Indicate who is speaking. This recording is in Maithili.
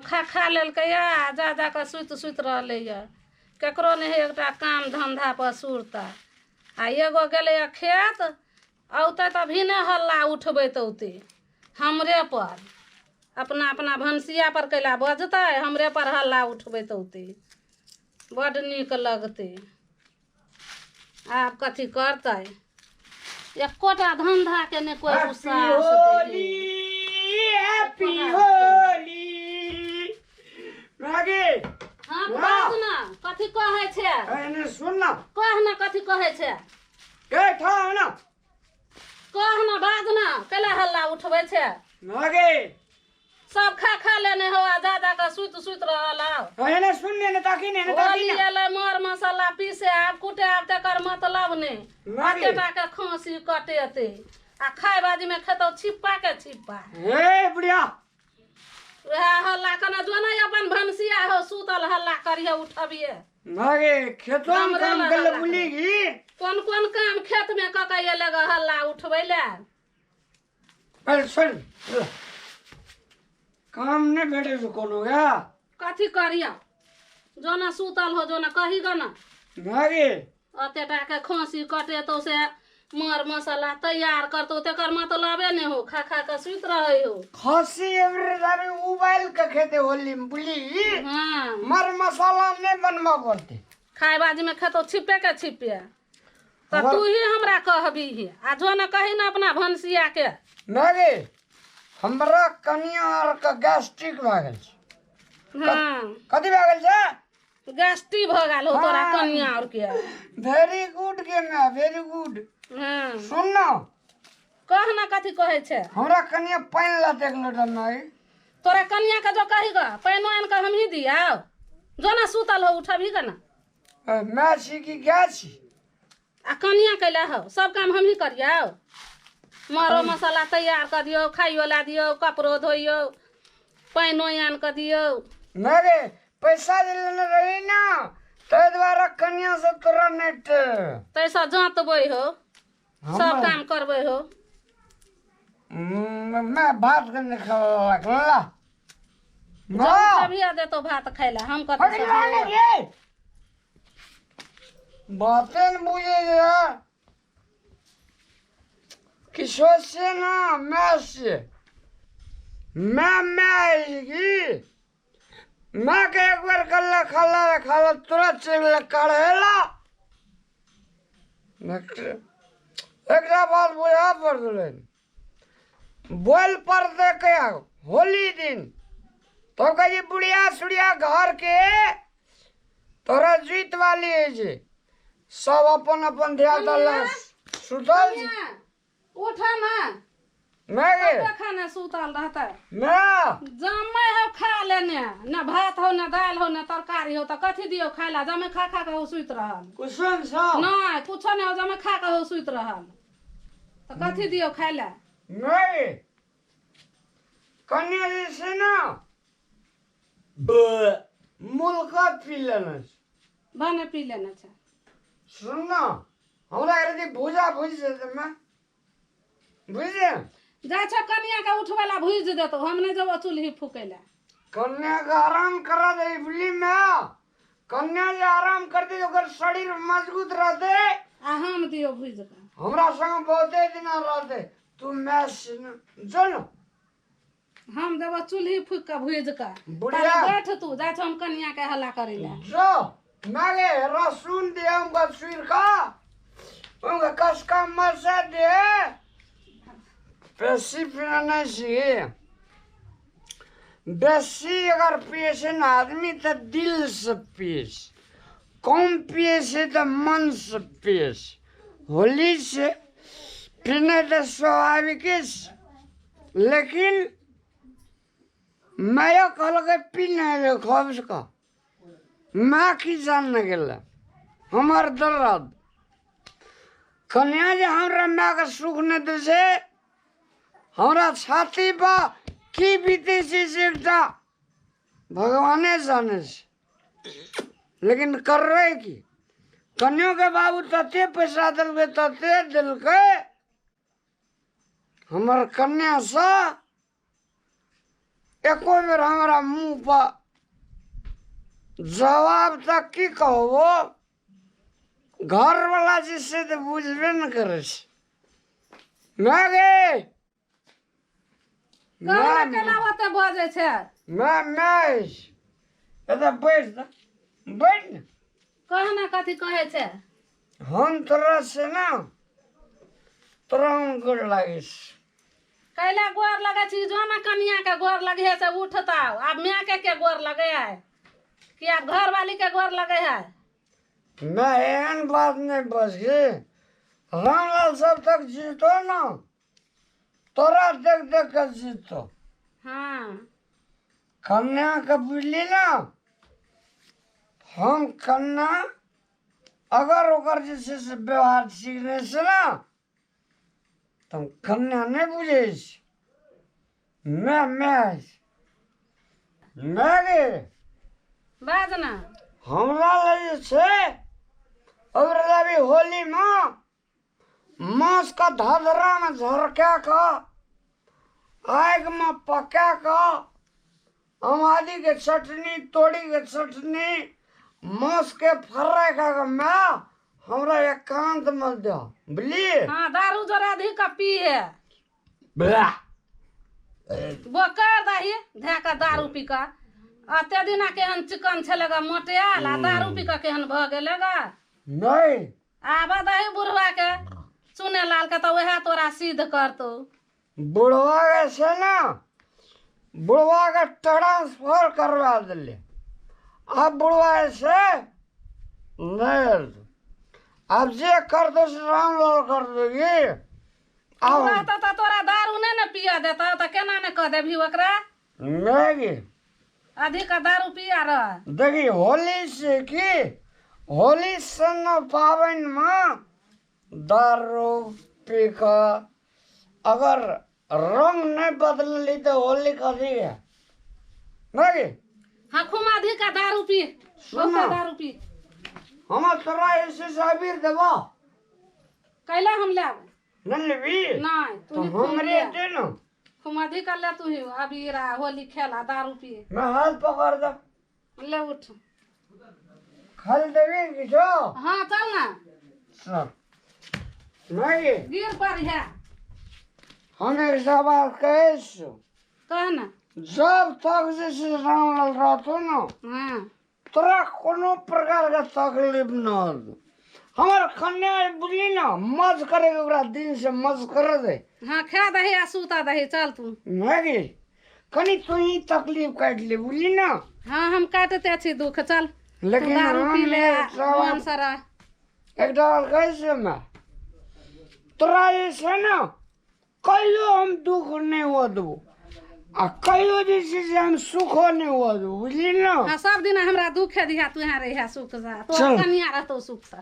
Speaker 1: खा खा लेलकैए आ जा जा कऽ सुति सुति रहलैए। ककरो नहि हइ एकटा काम धन्धापर सुरता। आ एगो गेलैए खेत, औतै तऽ अभी ने हल्ला उठबैत औतै हमरेपर। अपना अपना भनसियापर कैला बजतै, हमरेपर हल्ला उठबैत औतै। बड्ड नीक लगतै। आब कथी करतै? एकोटा धन्धाके नहि कोइ
Speaker 2: हैप्पी
Speaker 1: उसास दै हइ।
Speaker 2: Holi, happy Holi Maggi.
Speaker 1: हँ।
Speaker 2: वाह।
Speaker 1: बाज ने, कथी कहै छै?
Speaker 2: एने सुन ना।
Speaker 1: कह ने, कथी कहै छै?
Speaker 2: के ठाव ना।
Speaker 1: कह ने, बाज ने, कैला हल्ला उठबै छै?
Speaker 2: मैगी।
Speaker 1: सब खा खा लेने हो आ जा जा कऽ सुति सुति रहल हौ।
Speaker 2: एने सुन ने, ताकी ने, ताकी
Speaker 1: होली
Speaker 2: ने।
Speaker 1: एलै, मर मसाला पीसे आब, कुटे आब, तकर मतलब नहि।
Speaker 2: मैगी।
Speaker 1: एतेटा के खाँसी कटेतै आ खाय बाजीमे खेतौ छिप्पा के छिप्पा।
Speaker 2: हे बुढ़िया।
Speaker 1: वएह हल्ला कना जो ने अपन भनसिया हो सुतल, हल्ला करिहे, उठबिहे।
Speaker 2: मैगी, खेतों में
Speaker 1: हमरे
Speaker 2: काम
Speaker 1: लगा
Speaker 2: कर ले।
Speaker 1: लगा।
Speaker 2: बुली
Speaker 1: कोन कोन काम खेतमे कऽ के एलै ग हल्ला उठबै लए?
Speaker 2: अरे सुन, काम नहीं भेटे से कोनो गया।
Speaker 1: कथी करिया? जो ने सुतल हो, जो ने कही ग ने।
Speaker 2: मैगी।
Speaker 1: एतेटा के खाँसी कटेतौ से मर मसाला तैयार करतौ, तकर मतलबे नहि हो, खा खा कऽ सुति रहै हो।
Speaker 2: खसी एवरे दाबी उबाल के खेते होली में, बुली?
Speaker 1: हँ।
Speaker 2: मर मसाला नहीं बनवा पड़ते।
Speaker 1: खाय बाजीमे खेतौ छिपे के छिपे तऽ
Speaker 2: हमर-
Speaker 1: तू ही हमरा कहबीही आ जो ने कही ने अपना भनसिया के।
Speaker 2: मैगी, हमरा कनिया आर के गैस्ट्रिक भए गेल छै। कथी भए गेल छै?
Speaker 1: गैस्ट्रिक भऽ गेल हो तोरा
Speaker 2: हाँ।
Speaker 1: कनिया और के।
Speaker 2: वेरी गुड गे my, very good. सुन ना।
Speaker 1: कह ने, कथी कहै छै?
Speaker 2: हमरा कनिया पानि लाते एक लोटा, मैगी।
Speaker 1: तोरा कनिया के जो कही ग, पानिओ आनि कऽ हमही दियौ? जो ने सुतल हो, उठबही ग ने।
Speaker 2: मैं छी कि गाय छी?
Speaker 1: आ कनिया कैला हो? सब काम हमही करियौ? मरो मसाला तैयार कऽ दियौ, खाइयो ला दियौ, कपड़ो धोइयौ, पानिओ आनि कऽ दियौ?
Speaker 2: मैगी, पैसा जे लेने रही ना, ताहि दुआरे कनिया से तोरा नहि
Speaker 1: ताहिसँ जँतबै हो सब काम करबै हो?
Speaker 2: मैं भात के नहीं खेलक ला।
Speaker 1: जब कभी आ देतो भात खाइ ला, हम कथी से दियौ?
Speaker 2: बाते न बुझे जे किशोर से ना, मैं से मैं मैं आएगी मैं के एक बार कल्ला खाला रे खाला, तुरंत चिल्ला काढ़ेला। एकरा बात बुझा पड़लै, बोल पर दे के होली दिन तो कही बुढ़िया सुढ़िया घर के तोरा जीत वाली है जे सब अपन अपन ध्यान देलक सुतल छी।
Speaker 1: कनिया, उठ ना।
Speaker 2: मैं गे।
Speaker 1: कते खाना सुतल रहतै?
Speaker 2: मैं।
Speaker 1: जमै हो खा लेने, ने भात हो, ने दालि हो, ने तरकारी हो, तऽ कथी दियौ खाय ला? जमे खा खा कऽ हो सुति रहल।
Speaker 2: कुसन सा।
Speaker 1: नहि, कुछो नहि हो, जमे खा कऽ हो सुति रहल, तऽ कथी दियौ खाय ला?
Speaker 2: नहीं, कन्या जे छै ने मुलका पी लेने छै।
Speaker 1: भने पी लेने छै।
Speaker 2: सुन ना, हमरा यदि भूजा भूजि जेतै, मैं बुझलियै।
Speaker 1: जाइ छौ कनिया के उठबै ला, भुजि देतौ, हम नहि जेबौ चूल्ही फूकै ला।
Speaker 2: कन्या के आराम करा दे बुझली मैं। कन्या जे आराम करते ओकर शरीर मजबूत रहते।
Speaker 1: आ हम दियौ भुजि कऽ?
Speaker 2: हमरा संग बहुते दिना रहते। तू मैं जो न।
Speaker 1: हम देबौ चूल्ही फूकि कऽ भुजि कऽ।
Speaker 2: बुढ़िया।
Speaker 1: ताले बैठ तू, जाइ छौ हम कनिया के हल्ला करै ला।
Speaker 2: जो मागे, रसुन दे उनका छुर का, उनका कसका मरचा दे। बेसी पीना नहीं चाहिए। बेसी अगर पिए से ना आदमी तो दिल से पिए से, कम पिए से तो मन से पिए से। होली से पीने तो स्वाभाविक से, लेकिन मैं कहलकै पी नहीं खब का, माँ की जान गेल हमर दर्द। कन्या जे हमरा मायके सुख नहि दै छै, हमरा छाती पर की बीतै छै से एकटा भगवाने जानै छै। लेकिन करबै की? कन्योके बाबू तते पैसा देलकै, तते देलकै, हमर कन्यासँ एको बेर हमरा मुँह पर जवाब तऽ की कहबो, घरवला जे छै तऽ बुझबे ने करै छै। माय गे,
Speaker 1: कहना केना ओते बजै छै?
Speaker 2: माय माय, एतऽ बैठ तऽ बैठ ने।
Speaker 1: कहना कथी कहै छै?
Speaker 2: हम तोरा से ना, तोरा हम गोर लागै छी।
Speaker 1: कैला गोर लगै छी? जो ने कनिया के गोर लगे से उठताव। आब माय के गोर लगे है कि आब घरवाली के गोर लगे है?
Speaker 2: मैं एहन बात नहीं बजगी। रामलाल सब तक जीतो ना, तोरा देख देख के जीतो।
Speaker 1: हाँ।
Speaker 2: कन्या के बुझली ना, हम कन्या अगर ओकर जे छै से व्यवहार ठीक नहि छै ना, तऽ हम कन्या नहि बुझै छी। मैं मैं मैं गे।
Speaker 1: बाज ना।
Speaker 2: हमरा लग जे छै अबरी अभी होलीमे माँसके धधरामे झरका कऽ आगिमे पका कऽ आम आदीके चटनी, तोरीके चटनी, माँसके फ्राइ कऽ कऽ माय हमरा एकान्तमे दऽ, बुझलियै?
Speaker 1: हाँ, दारू जोरा अधिक पी है।
Speaker 2: बला।
Speaker 1: बोकर दही धए कऽ दारू पी कऽ अते दिना केहन चिकन छलै ग मोटायल, आ दारू पी कऽ केहन भऽ गेलै ग।
Speaker 2: नहि।
Speaker 1: आब दही बुढ़वा के, चुने लाल के, तऽ वएह तोरा सिद्ध करतौ।
Speaker 2: बुढ़वा के छै ने, बुढ़वा के ट्रांसफर करवा देले। आब बुढ़वा जे छै नहि, आब जे करतौ से रामलाल करतौ की आब।
Speaker 1: रहतौ तऽ तोरा दारू नहि ने पियऽ देतौ, तऽ केना ने कऽ देबही ओकरा?
Speaker 2: नहि गे।
Speaker 1: अधिक दारू पिया रह।
Speaker 2: देखी, होली से की, होली सन पाबनिमे दारू पी कऽ अगर रंग नहि बदलली तऽ होली कथी है? नहि गे?
Speaker 1: हाँ, खूब अधिक दारू पी।
Speaker 2: सुन।
Speaker 1: बहुते दारू पी।
Speaker 2: हम तोरा ऐसे से अबीर देबो।
Speaker 1: कैला हम लेब?
Speaker 2: नहि लेबी?
Speaker 1: नहि।
Speaker 2: तो
Speaker 1: तू ही खूब
Speaker 2: हमरे
Speaker 1: ले।
Speaker 2: दे न।
Speaker 1: खूब अधिक ले तू ही अबीर आ होली खेला, दारू पी।
Speaker 2: मैं हाथ पकड़ दे।
Speaker 1: ले उठ।
Speaker 2: खल देबी किछो?
Speaker 1: हाँ, चल ना।
Speaker 2: चल नहीं।
Speaker 1: गिर पर है।
Speaker 2: हम एक सवाल कहै छियौ।
Speaker 1: कह ना।
Speaker 2: जब तक जे छै रामलाल रहतौ ने, तोरा कोनो प्रकार के तकलीफ न होतौ। हमर कन्या बुझली ने, मज करे के ओकरा दिन से मज कर दे।
Speaker 1: हाँ, खा दही आ सुता दही, चल तू।
Speaker 2: नहि गे, कनि तू ही तकलीफ काटि ले, बुझली ने?
Speaker 1: हाँ, हम काटते छी दुख, चल तू।
Speaker 2: लेकिन
Speaker 1: दारू
Speaker 2: हम
Speaker 1: पी ले।
Speaker 2: एक सवाल
Speaker 1: मन से रह।
Speaker 2: एकटा बात कहै छियौ माय, तोरा जे छै ने कहियो हम दुख नहि हुअ देबो आ कहियो जे छै से हम सुखो नहि हुअ देबो, बुझली ने?
Speaker 1: हाँ, सब दिन हमरा दुखे दिहा, तू यहाँ रहिहा सुख से। तोर
Speaker 2: चल।
Speaker 1: कनिया रहतौ सुख से।